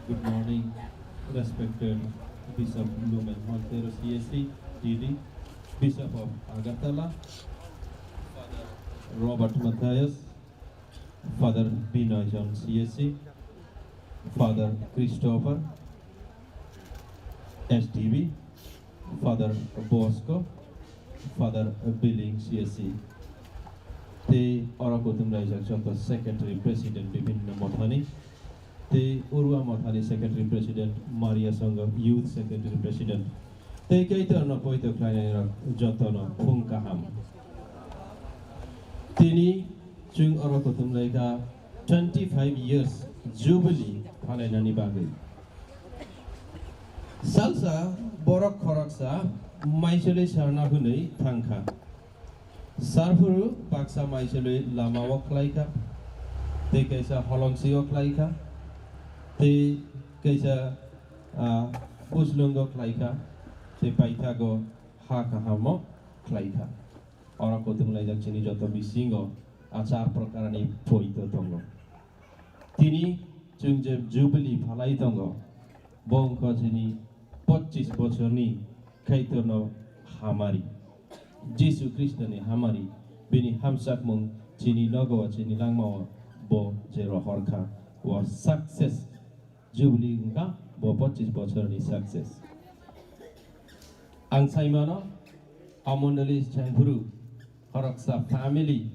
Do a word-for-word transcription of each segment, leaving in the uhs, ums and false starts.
Good morning, respected Bishop Lumen Montero, C S C, D D, Bishop of Agartala, Father Robert Matthias, Father Binoy John, C S C, Father Christopher, S D B, Father Bosco, Father Billing, C S C. Tei oro kutung raijak joto secretary, president bibhinno mothani. Tei Urwa mothani secretary, president, Maria Sangha youth secretary, president. Tei Kaitorno poito khlainairok jotono phung kaham. Tini chwng oro kutung laikha twenty five years jubilee phalainani bagwi. Salsa borok khoroksa maichwlwi sarna hwnwi thangkha. Sarphuru baksa maichwlwi lamao khlaikha, tei kaisa holongsio khlaikha, tei kaisa, ah, puslungo khlaikha, tei paithago ha kahamo khlaikha. Oro kutung laijak chini joto bisingo achar prokarni poito tongo. Tini chwng je jubilee phalai tongo, bo wngkha chini pochis bochorni Kaitorno hamari, Jisu Khristoni hamari, bini hamjakmung chini nogo, chini langmao bo je rohorkha, o success. Jubilee wngkha bo pochis bochorni success. Ang saimano, a mondoli chengphuru khoroksa family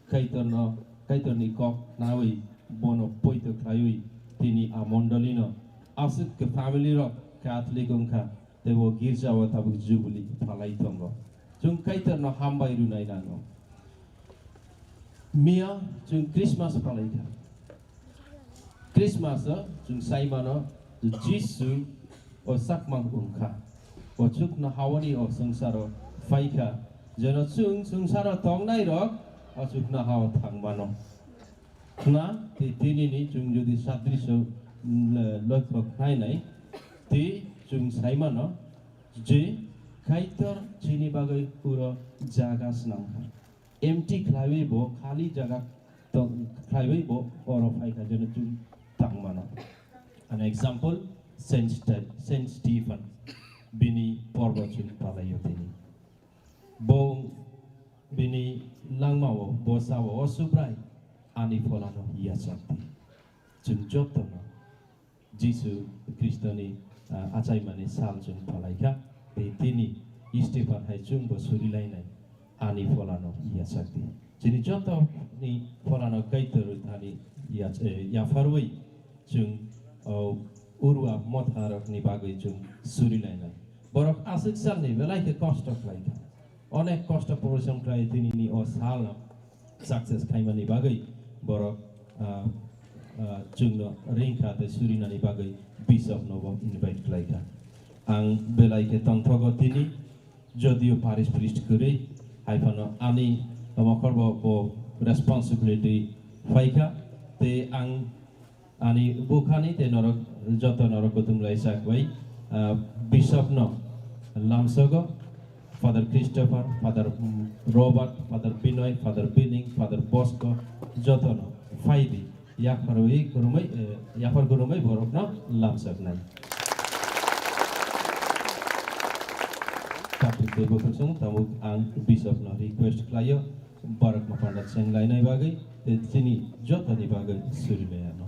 Kaitorno, Kaitorni kok nawi bono poito khlaiwi tini a mondolino aswk khe family rok Catholic wngkha, tei o girjao tabuk jubilee phalai tongo. Chwng Kaitorno hambai rwnai nango. Miya chwng Christmas phalaikha. Christmas o chwng sai mano, Jisu o chakmang wngkha. O chukno haoni o swngcharo phaikha. Jeno chwng swngcharo tongnai rok o chukno hao thang mano. Khna tei tini ni chwng jodi sadrisho, mm, lokho khnai nai, tei chwng sai mano je Kaitor chini bagwi puro jaga swnamkha. Empty khlaiwi bo, khali jaga tong khlaiwi bo oro phaikha, jeno chwng tang mano. An example, Saint Ste-, Saint Stephen, bini porbo chwng palaio tini. Bo bini langmao, bo sao, "O Subrai, ani pholano yachak di." Chwng jotono Jisu Khristoni, ah, achaimani sal chwng phalaikha, tei tini Stephen hai chwngbo surilainai, "Ani pholano yachak di." Chini jotoni pholano Kaitor thani yach-, eh, yapharwi chwng, oh, Urwa motharokni bagwi chwng surilainai. Borok aswk salni belai khe kosto khlaikha. Onek kosto porisom khlai tini ni o salno success khaimani bagwi borok, ah, ah, chwngno ringkha tei surinani bagwi bishopno bo invite khlaikha. Ang belai khe tongthogo tini, jodio parish priest kwrwi, hai phano ani mokhorbo bo responsibility phaikha, tei ang Ani bukhani tei norok joto norok kutung lai sak bai, ah, bishop no lamsogo, Father Christopher, Father, mm, Robert, Father Binoy, Father Billing, Father Bosco, joto no phai di. Yapharwi kurumai, eh, yaphar kurumai borok no lamsak nai. Kapit tei bukhuk song tabuk ang bishop no request khlaio. Borok no panda cheng lainai bagwi tei chini jotoni bagwi suri lai ano.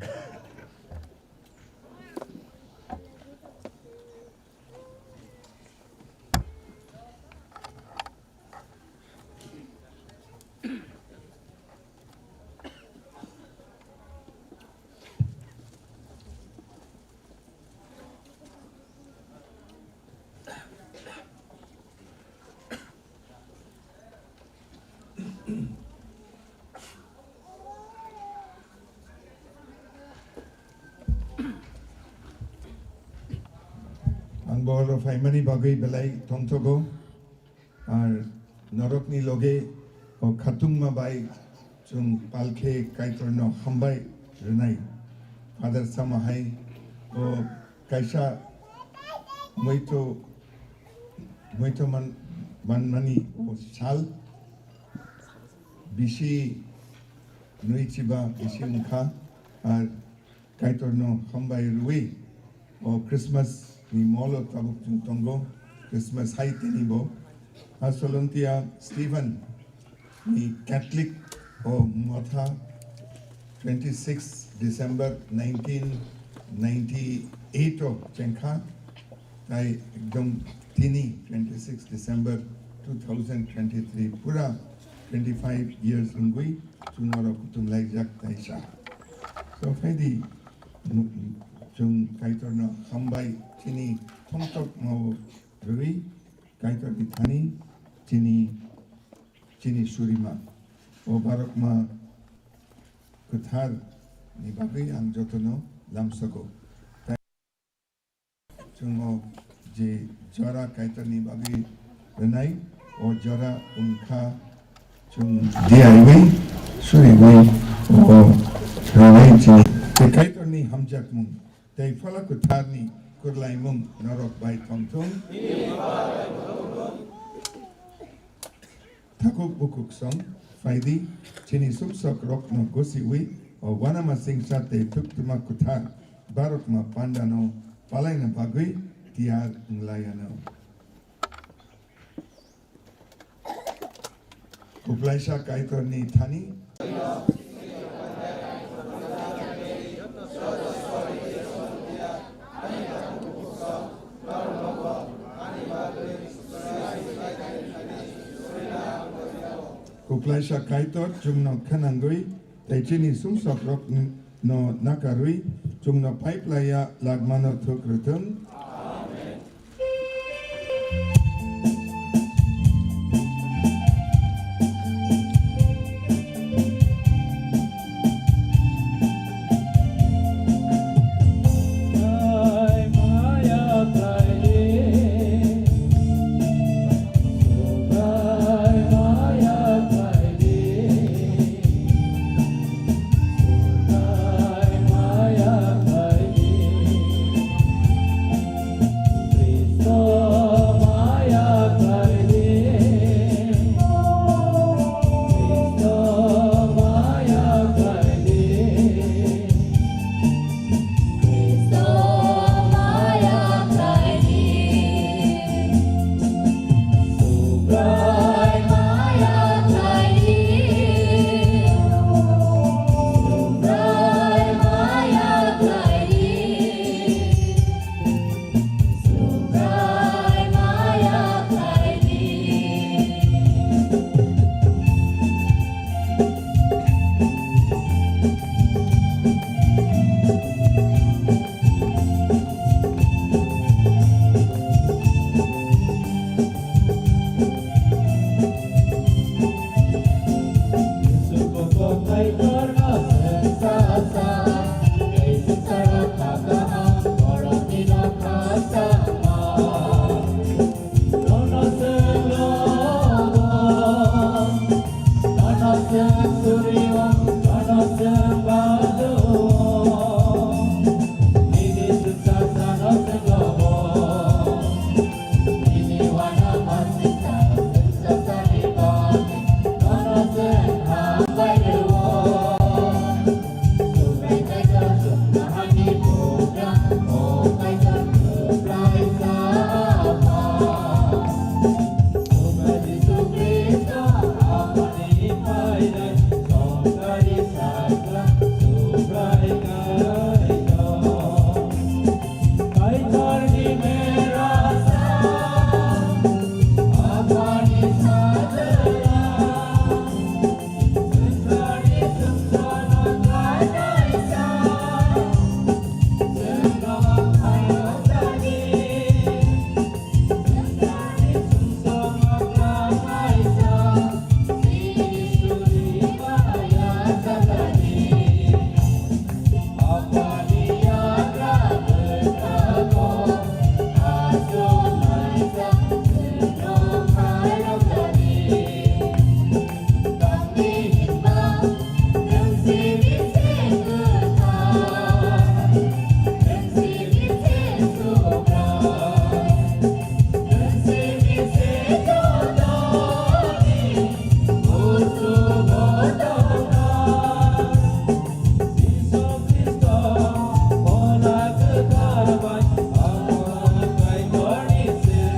Phaimani bagwi belai tongthogo. Ar norokni loge o khatungma bai chwng palkhe Kaitorno hambai rwnai. Father sama hai o kaisa moito, moito man, manmani o sal bisi nui chiba bisi wngkha. Ar Kaitorno hambai rwi o Christmas ni molo tabuk chwng tongo, Christmas hai tini bo. A Solontia Stephen ni Catholic o motha twenty six December nineteen ninety eight o chengkha. Tai ekdom tini twenty six December two thousand twenty three pura twenty five years wngwi chwng oro kutung laijak taisa. So phaidi, chwng Kaitorno hambai chini thongtok mao rwi Kaitorni thani chini, chini surima o barokma kwthar ni bagwi ang jotono lamsogo. Chwng o je jora Kaitorni bagwi rwnai, o jora wngkha chwng diyaui suriui o rwnai chini. Tei Kaitorni hamjakmung tei Phola Kwtharni kwrwlaimung norok bai tongthung. Takhuk bukhuk song phaidi, chini sumsok rokno gosiwi o uanama singsa tei thuktwma kwthar barokma pandano palaina bagwi tiyar wnglaiyano. Kuplaisa Kaitorni thani. Kuplaisa Kaitor chwngno khanangwi tei chini sumsokrok no nakarwi chwngno phaiplaiya lagmano thuk rwthwng.